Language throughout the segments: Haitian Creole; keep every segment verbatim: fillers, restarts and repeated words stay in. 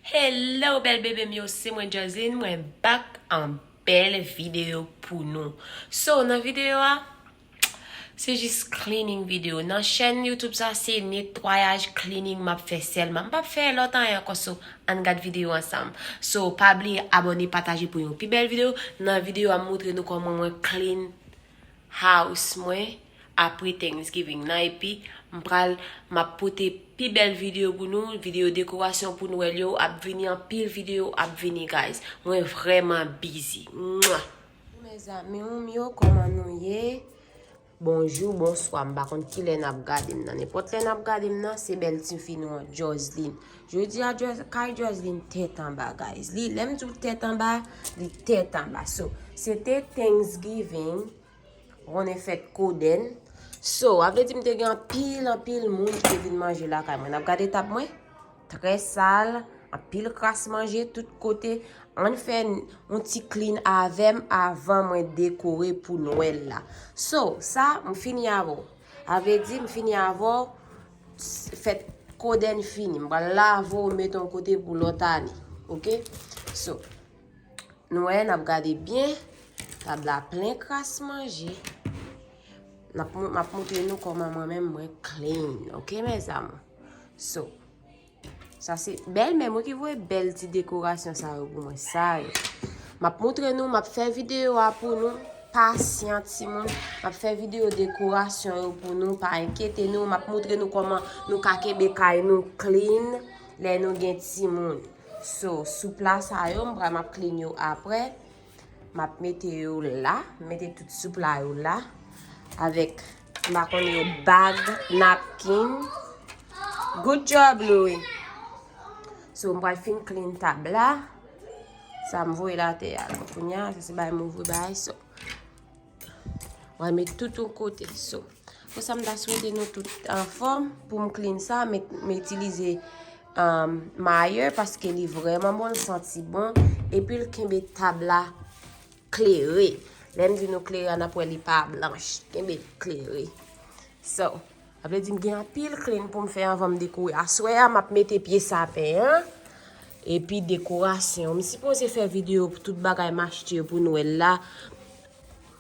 Hello bèl bebe m yo, se mwen Joseline, mwen back an bèl videyo pou nou. So, nan videyo a, se jis cleaning videyo. Nan chèn YouTube sa, se netwayaj, cleaning m ap fè sèlman. M p ap fè lòt anyen ankò, so, ann gad videyo ansanm. So, pa bliye abòne, pataje pou yon pi bèl videyo. Nan videyo a, m moutre nou kòman mwen clean house mwen apre Thanksgiving nan, epi m pral, m ap pote pi bèl videyo pou nou, videyo dekorasyon pou Nwèl yo, ap vini, anpil videyo ap vini, guys. Mwen vrèman busy. Mwah! Mezanmi m yo, kòman nou ye? Bonjou, bonswa, m pa konn kilè n ap gade m nan. Nenpòt lè n ap gade m nan, se bèl tifi nou an, Joseline. Jodi a, Jos-, kay Joseline tèt anba, guys. Li, lè m di w tèt anba, li tèt anba. So, se te Thanksgiving, konnen fèt kodenn. So, a vle di m te gen anpil, anpil moun ki te vin manje lakay mwen. N ap gade tab mwen? Trè sal, anpil kras manje tout kote. Ann fè yon ti clean avè m avan mwen dekore pou Nwèl la. So, sa, m fini avè w. A vle di, m fini avè w, s-, fèt kodenn fini. M pral lave w, mete yon kote pou lòt ane. Oke? So, nou wè, n ap gade byen. Tab la plen kras manje. N ap, m ap montre nou kòman mwen menm mwen clean. Oke, mes amours? So, sa se bèlmè mwen ki voye bèl ti dekorasyon sa yo pou mwen. Sa yo. M ap montre nou, m ap fè videyo a pou nou. Pasyan, timoun. M ap fè videyo dekorasyon yo pou nou. Pa enkyete nou. M ap montre nou kòman nou ka kenbe kay nou clean lè nou gen timoun. So, sou pla sa yo, m pral, m ap clean yo apre. M ap mete yo la, m mete tout sou pla yo la. Avèk, m pa konnen yo, bag, napkin. Good job, Louis. So, m pral fin clean tab la. Sa m voye l atè a. Kounye a, sa se bagay m ouvri bagay. So, mwen met tout yon kote. So, pou sa m ta swete nou tout anfòm, pou m clean sa, m, m itilize, um, Maier paske li vrèman bon, l santi bon, epi l kenbe tab la klere. Lè m di nou klere a, n ap wè li pa blanch, kenbe l klere. So, sa vle di m gen anpil clean pou m fè anvan m dekore. Aswè a, m ap mete pye sapen an, epi dekorasyon. M sipoze fè videyo pou tout bagay m achte yo pou Nwèl la,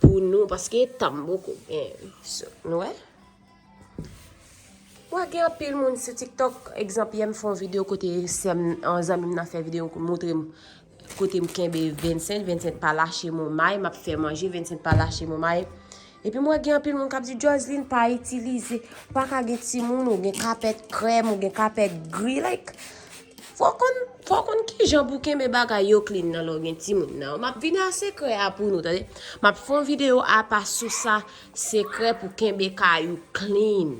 pou nou, paske tan m poko gen. So, nou wè? Mwen gen anpil moun sou TikTok, egzanp, yè m fè yon videyo kote sè m, yon zanmi m nan fè videyo, montre m kote m kenbe vennsenk, vennsenk pa lache m yon may, m ap fè manje, vennsenk pa lache m yon may. Epi mwen gen anpil moun k ap di, "Joseline, pa itilize, ou pa ka gen timoun, ou gen kapèt krèm, ou gen kapèt gri, like, fò w konn, fò w konn kijan pou kenbe bagay yo clean nan lè w gen timoun nan." M ap vin a sekrè a pou nou, tande. M ap fè yon videyo apa sou sa, sekrè pou kenbe kay ou clean.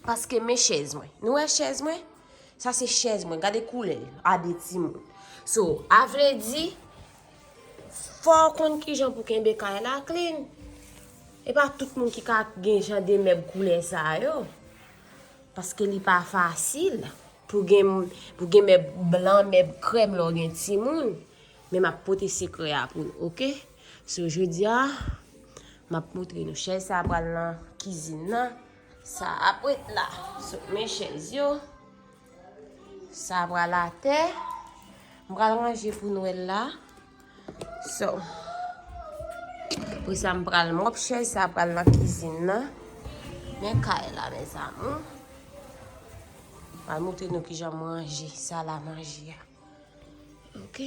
Paske men chèz mwen. Nou wè chèz mwen? Sa se chèz mwen. Gade koulè l a de timoun. So, a vle di, fò w konn kijan pou kenbe kay la clean. E pa tout moun ki ka gen jan de mèb koulè sa yo. Paske li pa fasil pou gen, pou gen mèb blan, mèb krèm lè w gen timoun. Men m ap pote sekrè a pou nou, oke? So, jodi a, m ap montre nou. Chèz sa a pral nan kizin nan. Sa ap ret la. So, men chèz yo. Sa a pral atè. M pral ranje pou Nwèl la. So, apre sa, m pral mòp chèz sa a pral nan kizin nan. Men kay la, mes amours. M pral montre nou kijan m ranje sal a manje a. Ok.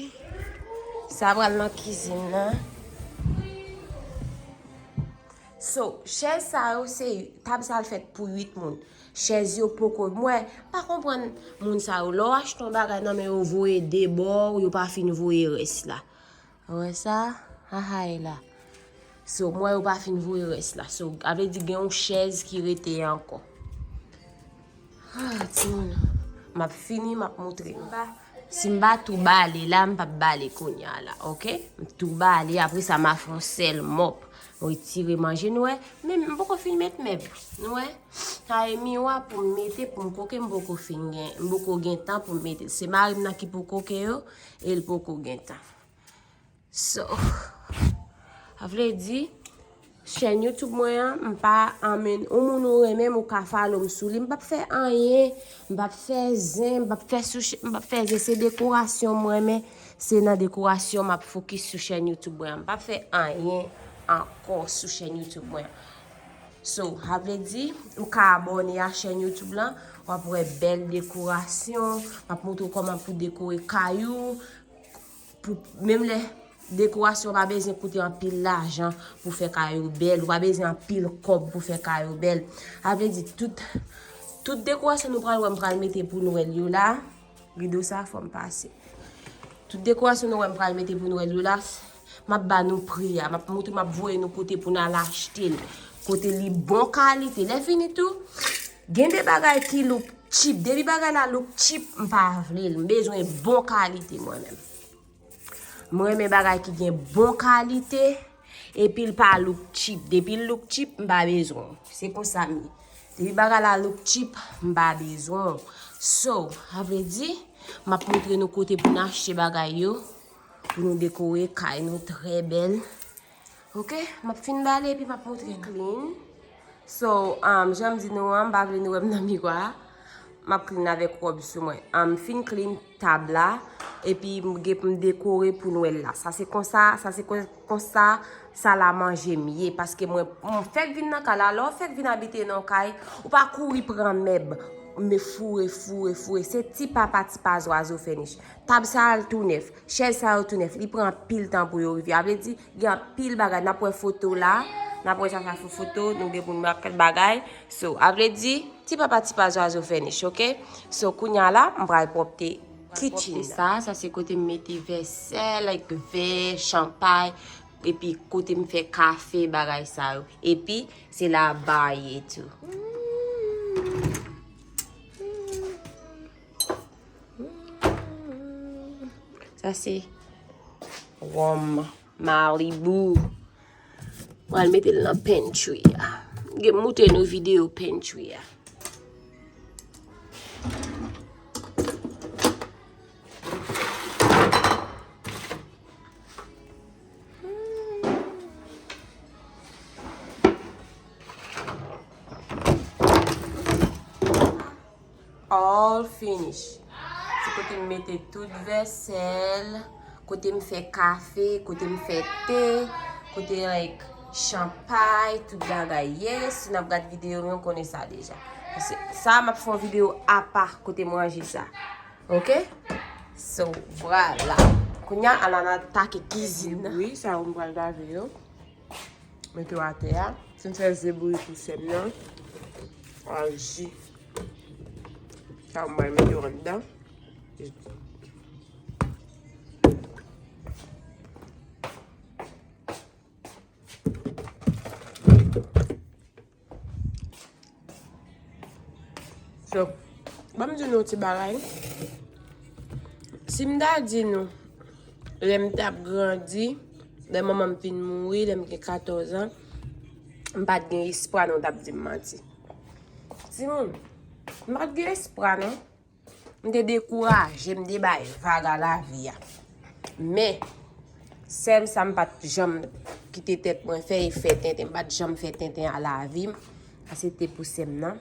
Sa pral nan kizin nan. So, chèz sa yo, se, tab sa l fèt pou uit moun. Chèz yo poko, mwen pa konprann moun sa yo. Lè w achte yon bagay nan men yo, voye de bò, yo pa fin voye rès la. Ou wè sa? Ahay la. So, mwen yo pa fin voye rès la. So, a vle di gen yon chèz ki rete ankò. Ah, timoun. M ap fini, m ap montre nou. Si m pa tou bale la, m p ap bale kounye a la, ok? M tou bale, apre sa, m a fè yon sèl mòp. Mwen retire manje, nou wè. Men m poko fin met mèb, nou wè. Sa e miwa pou m mete, pou m koke, m poko fin gen, m poko gen tan pou m mete. Se mari m nan ki pou koke yo, e l poko gen tan. So, a vle di, Chèn YouTube mwen an, m pa anmen, yon moun ou renmen m, ou ka follow m sou li. M p ap fè anyen, m p ap fè zen, m p ap fè sou ch-, m p ap fè zen, se dekorasyon m renmen, se nan dekorasyon m ap fokis sou chèn YouTube mwen an. M p ap fè anyen ankò sou chèn YouTube mwen an. So, sa vle di, ou ka abòne a chèn YouTube lan, w ap wè bèl dekorasyon, m ap montre w kòman pou dekore kay ou, pou, menm lè dekorasyon pa bezwen koute anpil lajan pou fè kay ou bèl, ou pa bezwen anpil kòb pou fè kay ou bèl. Sa vle di, tout, tout dekorasyon nou pral wè, m pral mete pou Nwèl yo la, rido sa fò m pase. Tout dekorasyon nou wè m pral mete pou Nwèl yo la, m ap ba nou pri a, m ap montre, m ap voye nou kote pou n al achte l. Kote li bon kalite. Lè fini tou, gen de bagay ki look cheap. Depi bagay la look cheap, m pa vle l. M bezwen bon kalite mwen menm. M renmen bagay ki gen bon kalite, epi l pa look cheap. Depi l look cheap, m pa bezwen w. Se konsa m ye. Depi bagay la look cheap, m pa bezwen w. So, sa vle di, m ap montre nou kote pou n achte bagay yo, pou nou dekore kay nou trè bèl. Ok, m ap fin bale epi m ap montre nou. Clean. So, um, jan m di nou an, m pa vle nou wè m nan miwa a. M ap clean avèk wòb sou mwen. Um, m fin clean tab la, epi m gen pou m dekore pou Nwèl la. Sa se konsa, sa se kon-, konsa sal a manje m ye, paske mwen, m fèk vin nan kay la, lè w fèk vin abite nan yon kay, ou pa kouri pran mèb, men foure, foure, foure. Se ti papa, ti pa zwazo fè nich. Tab sa a tou nèf, chèz sa yo tou nèf, li pran anpil tan pou yo rive. A vle di, gen anpil bagay. N ap wè foto la, n ap wè sa, sa sou foto, nou gen pou n wè kèk bagay. So, a vle di, ti papa, ti pa zwazo fè nich, ok? So, kounya la, m pral pwòpte kitchen sa, sa se kote m mete vèsèl, like, vè, chanpay, epi kote m fè kafe, bagay sa yo. Epi, se la bar ye tou. Sa se wòm Malibu. Mwen al mete l nan pantry a. Gen moute nou videyo pantry a. All finish. Se kote m mete tout vèsèl, kote m fè kafe, kote m fè te, kote, like, chanpay, tout bagay. Yes, si n ap gad videyo m yo, konnen sa deja. Paske sa, m ap fè yon videyo apa kote m ranje sa. Ok? So, vwala. Kounya, ala n atake kizin nan. Wi, sa yo m pral lave yo. Mete yo atè a. Fin fè ze bouyi pou sè m nan. Ak ji. Sa yo m pral mete yo anndan. So, ban m di nou yon ti bagay. Si m ta di nou, lè m t ap grandi, lè manman m fin mouri, lè m gen katòz an, m pa t gen espwa non, w t ap di m manti. Timoun, m pa t gen espwa non. M te dekouraje, m te bay vag a lavi a. Men, sè m sa m pa t janm kite tèt mwen fè e fè tenten. M pa t janm fè tenten a lavi m. Sa se te pou sè m nan.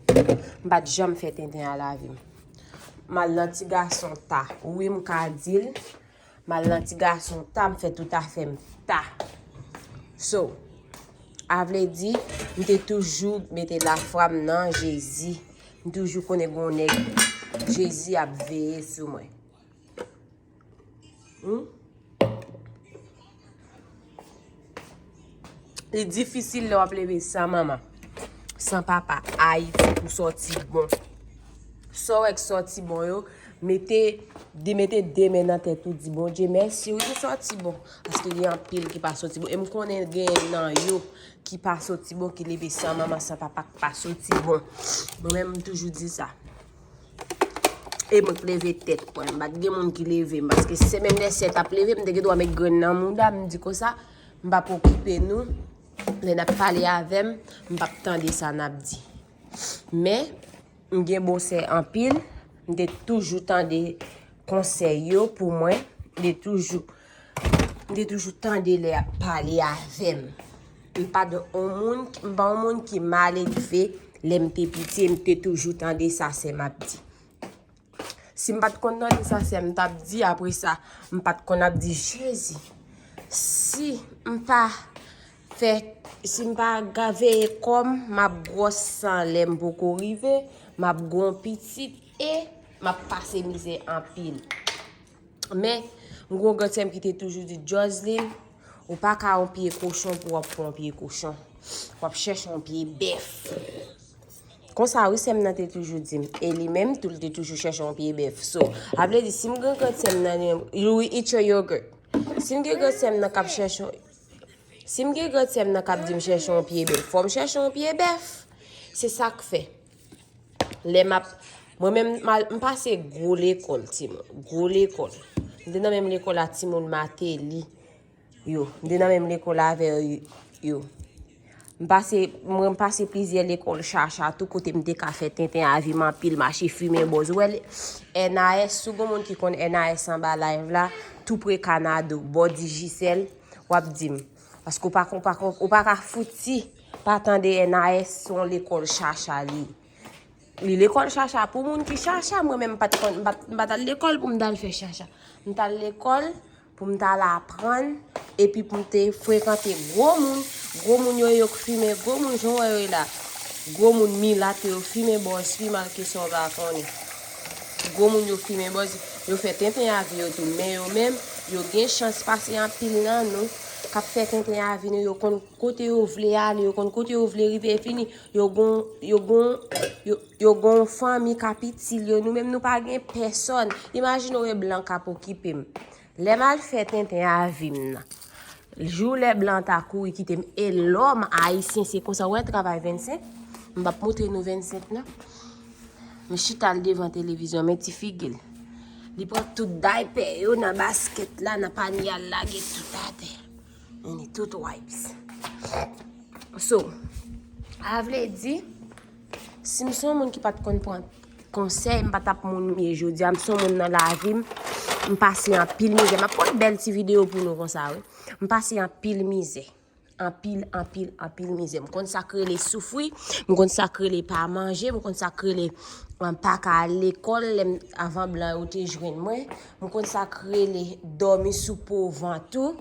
M pa t janm fè tenten a lavi m. M al nan ti gason ta. Wi, m ka di l. M al nan ti gason ta, m fè tout afè m ta. So, a vle di, m te toujou mete lafwa m nan Jezi. M toujou konnen gon nèg Jezi ap veye sou mwen. Hmm? Li difisil lè w ap leve san manman, san papa, Ayiti pou sòti bon. Sa w wè k sòti bon yo, mete, de, mete de men nan tèt ou, di Bondye mèsi, wi, m sòti bon. Paske gen anpil ki pa sòti bon. E m konnen gen nan yo ki pa sòti bon, ki leve san manman, san papa, k pa sòti bon. Mwen menm, m toujou di sa. E mwen k leve tèt mwen. M pa t gen moun ki leve m. Paske se menm lè sè t ap leve m, m te gen dwa met grenn nan mouda m, m di konsa, m p ap okipe nou. Lè n ap pale avè m, m p ap tande sa n ap di. Men, m gen bon sè anpil. M te toujou tande konsèy yo pou mwen. M te toujou, m te toujou tande lè y ap pale avè m. M pa de yon moun, m pa yon moun ki mal elve. Lè m te piti, m te toujou tande sa sè m ap di. Si m pa t konn tande sa sè m t ap di, apre sa, m pa t konn ap di, Jezi, si m pa fè, si m pa ga veye kò m, m ap gwòs san lè m poko rive, m ap gon pitit e m ap pase mizè anpil. Men, m gon grandsè m ki te toujou di, Joslin, ou pa ka yon pye kochon pou w ap pran yon pye kochon. W ap chèche yon pye bèf. Konsa wi sè m nan te toujou di m. E li menm tou, li te toujou chèche yon pye bèf. So, a vle di, si m gen grandsè m nan, you will eat your yogurt. Si m gen grandsè m nan k ap chèche yon, si m gen grandsè m nan k ap di m chèche yon pye bèf, fò m chèche yon pye bèf. Se sa k fè. Lè m ap, mwen menm, m al, m pase gwo lekòl, timoun. Gwo lekòl. M te nan menm lekòl a timoun Mateli yo. M te nan menm lekòl avè yo. M pase, mwen m pase plizyè lekòl chacha tou kote m te ka fè tenten a vi m anpil, mache fimen bòz. Ou wè, N A S, si w gon moun ki konn N A S anba live la, tou pre Kanado, bò Digicel, w ap di m. Paske ou pa, ou pa, ou pa ka fouti pa tande N A S se yon lekòl chacha li. Li lekòl chacha pou moun ki chacha. Mwen menm m pa t konn, m pa t, m pa t al lekòl pou m t al fè chacha. M t al lekòl pou m t al aprann, epi pou m te frekante gwo moun, gwo moun yo, yo k fimen, gwo moun jan w wè yo la, gwo moun milat yo, yo fimen bòz pi mal ke sa w pa konnen. Gwo moun yo fimen bòz, yo fè tenten a vi yo tou, men yo menm, yo gen chans pase anpil nan nou k ap fè tenten a vi nou, yo konn kote yo vle ale, yo konn kote yo vle rive, e fini, yo gon, yo gon, yo, yo gon fanmi k ap itil yo, nou menm nou pa gen pèsòn. Imajine w e blan k ap okipe m. Lè m al fè tenten a vi m nan. Jou lè blan ta kouri kite m, e lòm ayisyen se konsa, w wè travay vennsenk, m p ap montre nou vennsenk nan. M chita l devan televizyon, men ti figi l. Li pran tout daypè yo nan baskèt la, nan panye a, l lage tout atè. Li tout wipes. So, a vle di, si m se yon moun ki pa t konn pran konsèy, m pa t ap moun m ye jodi a, m se yon moun nan lavi m, m pase anpil mizè. M ap pran bèl ti videyo pou nou konsa, wi. M pase anpil mizè. Anpil, anpil, anpil mizè. M konn sa k rele soufri, m konn sa k rele pa manje, m konn sa k rele, um, pa ka al lekòl, lè m, avan blan yo te jwenn mwen. M konn sa k rele dòmi sou po van tou.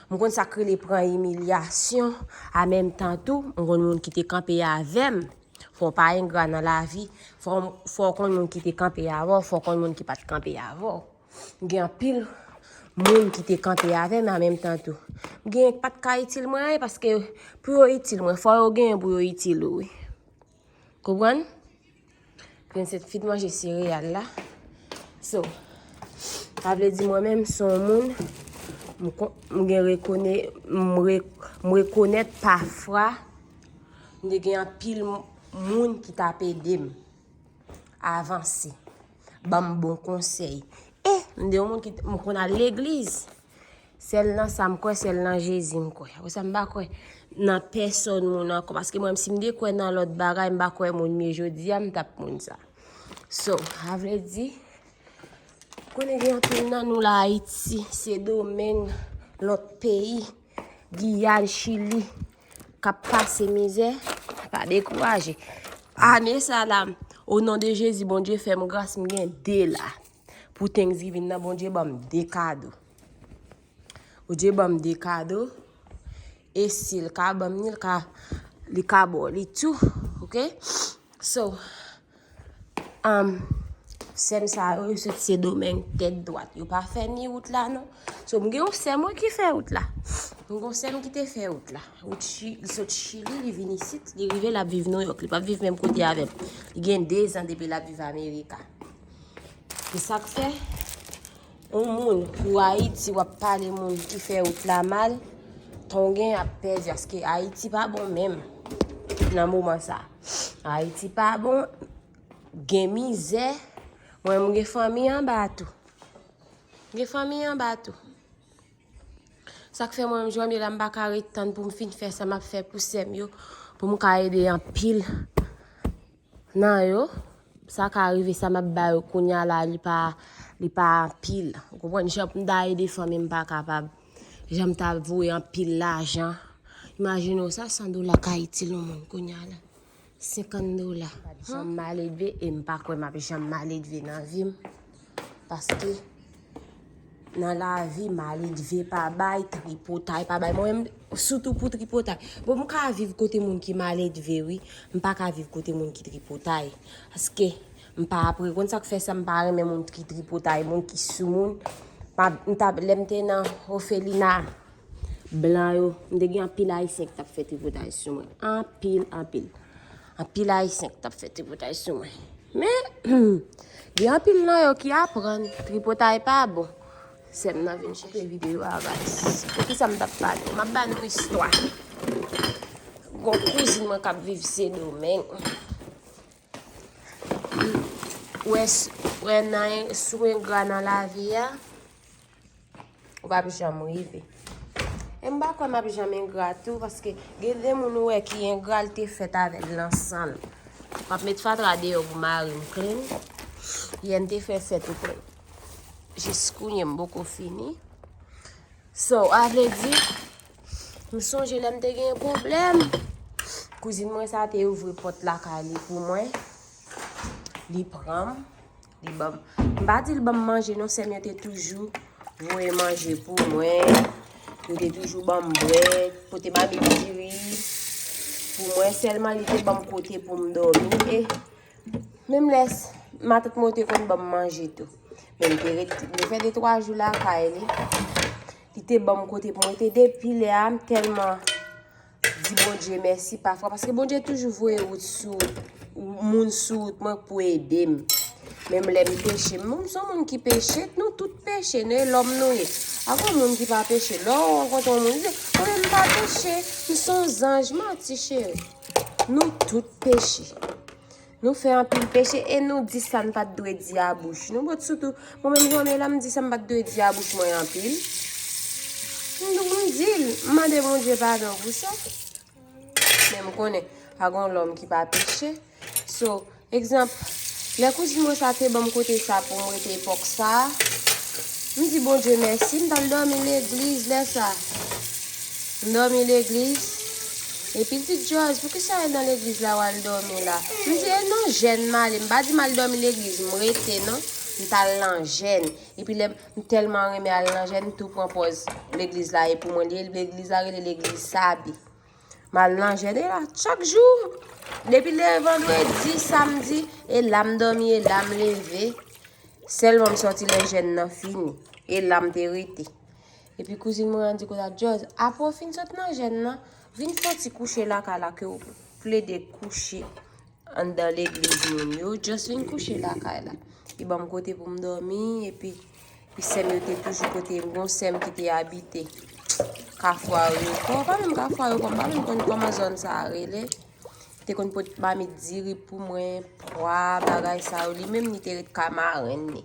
M konn sa k rele pran imilyasyon. An menm tan tou, m konn moun ki te kanpe avè m. Fò w pa engra nan lavi. Fò, fò w konn moun ki te kanpe avè w, fò w konn moun ki pa t kanpe avè w. M gen anpil moun ki te kanpe avè m an menm tan tou. M gen k pa t ka itil mwen anyen paske pou yo itil mwen, fò yo genyen pou yo itil ou, wi. Konprann? Vennsenk fin manje sereyal la. So, sa vle di mwen menm se yon moun, m kon-, m gen rekone-, m re-, m rekonèt pafwa, m te gen anpil m-, moun ki t ap ede m avanse, ban m bon konsèy. E m te yon moun ki, m konn al legliz. Sèl nan sa m kwè, sèl nan Jezi m kwè. Apre sa, m pa kwè nan pèsòn moun ankò. Paske mwen, si m te kwè nan lòt bagay, m pa kwè moun m ye jodi a, m t ap moun sa. So, sa vle di, konnen gen anpil nan nou la Ayiti, Sendomeng, lòt peyi, Giyàn, Chili, k ap pase mizè, pa dekouraje. Ane sa la, o non de Jezi, Bondye fè m gras, m gen de la. Pou Thanksgiving nan, Bondye ban m de kado. Bondye ban m de kado. E si l ka ban m li, l ka, li ka ba w li tou. Oke? So, um, sè m sa yo, yo soti Sendomeng tèt dwat. Yo pa fè ni wout la, non. So, m gen yon sè mwen ki fè wout la. M gen yon sè m ki te fè wout la. Wout Chi-, li sot Chili, li vin isit, li rive, l ap viv Nouyòk. Li p ap viv menm kote avè m. Li gen dezan depi l ap viv Amerika. Se sa k fè, yon moun pou Ayiti, w ap pale moun ki fè wout la mal, Tongen ap pèdi, paske Ayiti pa bon menm nan moman sa. Ayiti pa bon, gen mizè. Mwen, m gen fanmi anba tou. M gen fanmi anba tou. Sa k fè mwen menm, Jwamye la, m pa ka ret tann pou m fin fè sa m ap fè pou sè m yo, pou m ka ede anpil nan yo. Sa ka rive, sa m ap ba yo kounye a la, li pa, li pa anpil. Ou konprann? Jan m ta ede fanmi m pa kapab. Jan m ta voye anpil lajan. Imajine w sa, san dola ka itil yon moun kounye a la. Senkant dola. M pa t janm maledve e m pa kwè m ap janm maledve nan vi m. Paske nan lavi, maledve pa bay, tripotay pa bay. Mwen menm, sitou pou tripotay. Bon, m ka viv kote moun ki maledve, wi. M pa ka viv kote moun ki tripotay. Paske m pa apre konn sa k fè sa, m pa renmen moun ki tripotay, moun ki sou moun. Pa, m t ap, lè m te nan ofelina, blan yo, m te gen anpil ayisyen ki t ap fè tripotay sou mwen. Anpil, anpil. Anpil ayisyen ki t ap fè tripotay sou mwen. Men, gen anpil nan yo ki aprann tripotay pa bon. Sè m nan vin chèche videyo a, guys. Poukisa m t ap pale? M ap ba nou istwa. Gon kouzin mwen k ap viv Sendomeng. Wè, s- wè nan sou engra nan lavi a. Ou p ap janm rive. E m pa kwè m ap janm engra tou, paske gen de moun ou wè ki engra, l te fèt avè l nan san l. M ap met fatra deyò pou mari m clean. Yè n te fè fèt ou konn. Jis kounye m poko fini. So, a vle di, m sonje lè m te gen pwoblèm. Kouzin mwen sa te ouvri pòt lakay li pou mwen. Li pran m. Li ban m. M pa di l ban m manje non, sè m yo te toujou voye manje pou mwen. Yo te toujou ban m bwè, pote mamit diri pou mwen. Sèlman li te ban m kote pou m dòmi. E menm lè s- matant mwen te konn ban m manje tou. Men m te ret, m te fè de twa jou lakay li. Li te ban m kote pou mwen. Te depi lè a, m tèlman di Bondye mèsi pafwa, paske Bondye toujou voye wout sou wout, moun sou wout mwen pou ede m. Menm lè m peche, m, m se yon moun ki peche, nou tout peche, nou e lòm nou ye. A gon moun ki pa peche, lè w rankontre yon moun, li di, mwen menm m pa peche, m se yon zanj, manti cheri. Nou tout peche. Nou fè anpil peche e nou di sa n pa t dwe di a bouch nou. Bon, sitou, mwen menm jan m ye la, m di sa m pa t dwe di a bouch mwen anpil. M, m di l, m mande Bondye padon pou sa. Men m konnen, pa gon lòm ki pa peche. So, egzanp, lè kouzin mwen sa te ban m kote sa pou m rete epòk sa, m di Bondye mèsi, m t al dòmi legliz lè sa. M dòmi legliz. Epi l di, George, poukisa e nan legliz la w al dòmi la? M di, e nan jèn m ale. M pa di m al dòmi legliz, m rete non. M t al nan jèn. Epi lè m tèlman renmen al nan jèn, m tou pran pòz legliz la e pou mwen li ye. Legliz la rele legliz Sabi. M al nan jèn e la, chak jou. Depi le vandredi, samdi, e la m dòmi, e la m leve. Sèlman m sòti lè jèn nan fini. E la m te rete. Epi kouzin mwen an di konsa, George, apre w fin sot nan jèn nan, vin fè yon ti kouche lakay la ke w plede kouche anndan legliz moun yo. Just vin kouche lakay la. Li ban m kote pou m dòmi, epi, epi sè m yo te toujou kote m. Gon sè m ki te abite Kafou Ayewopò. Pa menm Kafou Ayewopò, m pa menm konn kòman zòn sa a rele. Te konn pot mamit diri pou mwen, pwa, bagay sa yo. Li menm, li te ret ka marenn li.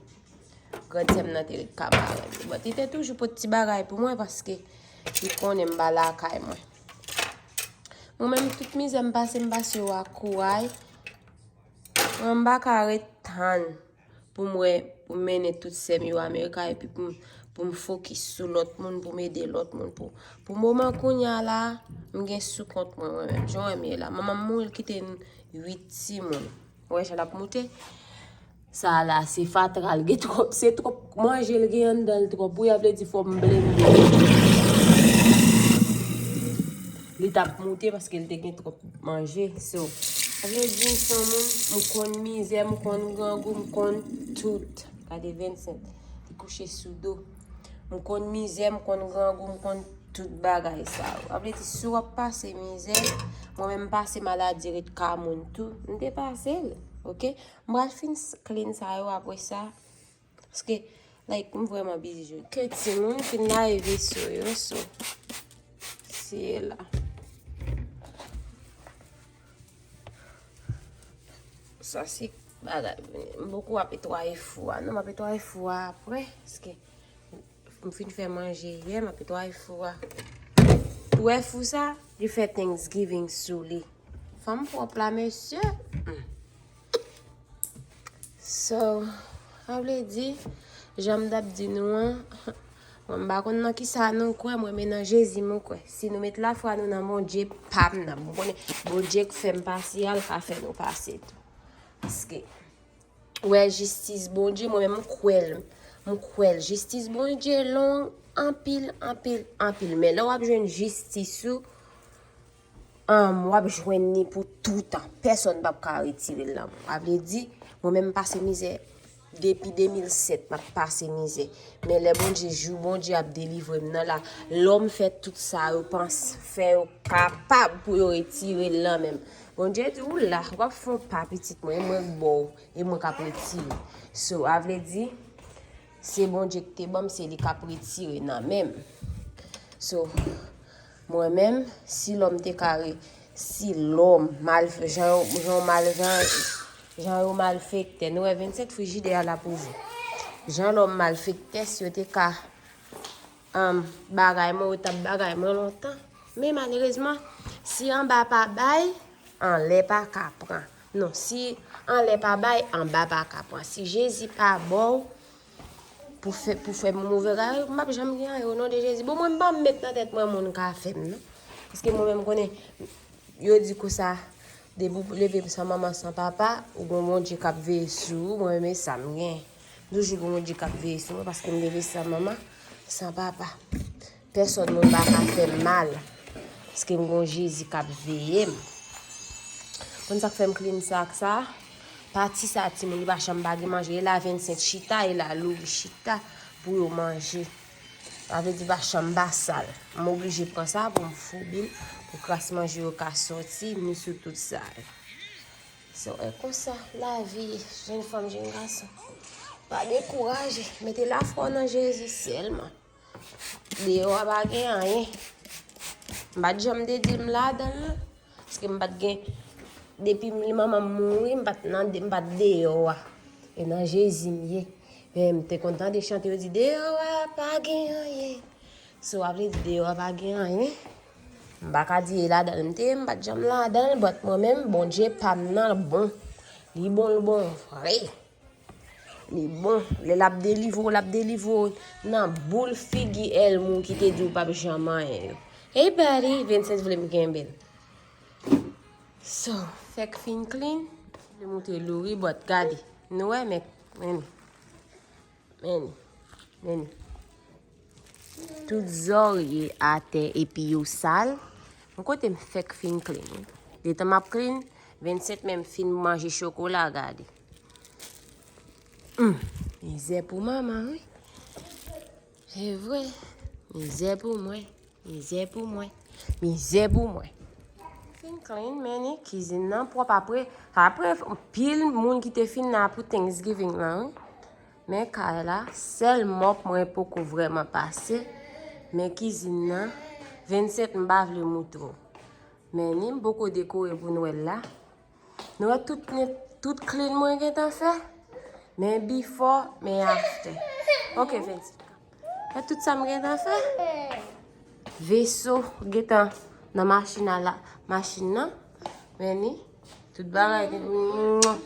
Grannsè m nan te ret ka marenn li. But li te toujou pot ti bagay pou mwen paske li konnen m pa lakay mwen. Mwen menm, tout mizè m pase, m pase yo ak kouray. Mwen, m pa ka ret tann pou m wè, pou m mennen tout sè m yo Amerika epi pou m, pou m fokis sou lòt moun, pou m ede lòt moun. Pou, pou moman kounye a la, m gen sou kont mwen, mwen menm. Jan w wè m ye la. Manman m mouri, l kite n uit timoun. Ou wè jan l ap moute? Sa a la, se fatra l gen twòp, se twòp manje l gen anndan l twòp. Wi, a vle di fò m blende. Li t ap moute paske l te gen twòp manje. So, sa vle di m se yon moun, m konn mizè, m konn grangou, m konn tout. Gade Vincent, li kouche sou do. M konn mizè, m konn grangou, m konn tout bagay sa yo. Sa vle di si w ap pase mizè, mwen menm m pase maladi ret ka moun tou, m te pase l, oke? M pral fin s- clean sa yo apre sa. Paske, like, m vrèman bizi jodi. Ke timoun fin lave veso yo, so. Siye la. Sa se bagay. M poko ap etwaye fou a. Non, m ap etwaye fou a apre. Paske m fin fè manje yè, m ap etwaye fou a. Ou wè fou sa? Li fè Thanksgiving sou li. Fanm pwòp la, mesye. Hmm. So, sa vle di, jan m t ap di nou an, Mwen, m pa konn nan kisa nou kwè, mwen, men nan Jezi mwen kwè. Si nou met lafwa nou nan Bondye pa m nan, m konnen Bondye k fè m pase a, l ka fè nou pase tou. Paske, wè, jistis Bondye, mwen menm, m kwè l. M kwè l. Jistis Bondye long anpil, anpil, anpil. Men lè w ap jwenn jistis ou, um, w ap jwenn li pou toutan. Pèsonn p ap ka retire l nan men w. Sa vle di, mwen menm, m pase mizè. Depi de mil sèt, m ap pase mizè. Men lè Bondye, jou Bondye ap delivre m nan la, lòm fè tout sa yo panse, fè yo kapab pou yo retire l nan men m. Bondye di, ou la, w ap fè yon pa, pitit mwen, e mwen k ba w, e mwen k ap retire. So, sa vle di, se Bondye ki te ban m, se li k ap retire nan men m. So, mwen menm, si lòm te ka re-, si lòm, mal, jan yo, jan yo mal, jan, jan yo malfektè, nou wè vennsèt frijidè a la pou vou. Jan lòm malfektè, si yo te ka, um, bagay mwen, yo t ap bagay mwen lontan. Men malerezman, si anba pa bay, anlè pa ka pran. Non, si anlè pa bay, anba pa ka pran. Si Jezi pa ba w, pou fè, pou fè m ouvè kay, m p ap janm gen anyen, o non de Jezi. Bon, mwen, m pa met nan tèt mwen moun ka fè m, non. Paske mwen menm, m konnen, yo di konsa, depi w leve san manman, san papa, ou gon Bondye k ap veye sou ou, mwen, men sa m gen. M toujou gon Bondye k ap veye sou mwen, paske m leve san manman, san papa. Pèsonn moun pa ka fè m mal. Paske m gon Jezi k ap veye m. Konn sa k fè m clean sa ak sa? Pati sa, timoun, li pa janm pa gen manje. E la vennsèt chita, e la Louri chita pou yo manje. Sa vle di pa janm pa sal. M oblije pran sa pou m foubi l, pou kras manje yo ka soti, ni sou tout sa yo. So, e konsa, lavi, jenn fanm, jenn gason. Pa dekouraje, mete lafwa w nan Jezi sèlman. Deyò a pa gen anyen. M pa t janm te di m ladan l, non. Paske m pa t gen, depi m, manman m mouri, m pa t nan, m pa t deyò a. E nan Jezi m ye. Men m te konn tande chante yo di, deyò a pa gen anyen. So, sa vle di deyò a pa gen anyen. M pa ka di e ladan l m te ye, m pa t janm ladan l, but mwen menm, Bondye pa m nan l bon. Li bon, l bon vre. Li bon, lè l ap delivre w, l ap delivre w nan boul figi èl moun ki te di w p ap janm anyen yo. Hey, buddy, vennsèt vle m kenbe l. So, fèk fin clean, vle montre Louri, but gade, nou wè, men, men, men, men. Tout zòrye atè epi yo sal. Bon, kote m fèk fin clean, wi. Detan m ap clean, vennsèt menm fin manje chokola, gade. Hum, mizè pou manman, wi. Se vre. Mizè pou mwen. Mizè pou mwen. Mizè pou mwen. Fin clean, men ni kizin nan pwòp apre. Apre, pil moun ki te fin la pou Thanksgiving lan, wi. Men kay la, sèl mòp mwen poko vrèman pase. Men kizin nan, vennsèt m pa vle moutre w. Men ni m poko dekore pou Nwèl la. Nou wè tout net, tout clean mwen gentan fè. Men before, men after. Ok, vennsèt. Wè tout sa m gentan fè. Veso gentan nan machin a la, machin nan. Men ni, tout bagay gen, mwah,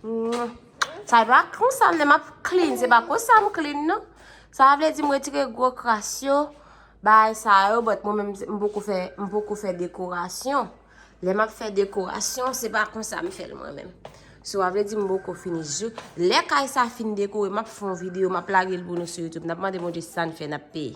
mwah. Sa e pa konsa m, lè m ap clean, se pa konsa m clean, non. Sa vle di m retire gwo kras yo, bagay sa yo, but mwen menm, m poko fè, m poko fè dekorasyon. Lè m ap fè dekorasyon, se pa konsa m fè l mwen menm. So, sa vle di m poko fini jou. Lè kay sa fin dekore, m ap fè yon videyo, m ap lage l pou nou sou YouTube. N ap mande Bondye sa n fè, n ap peye.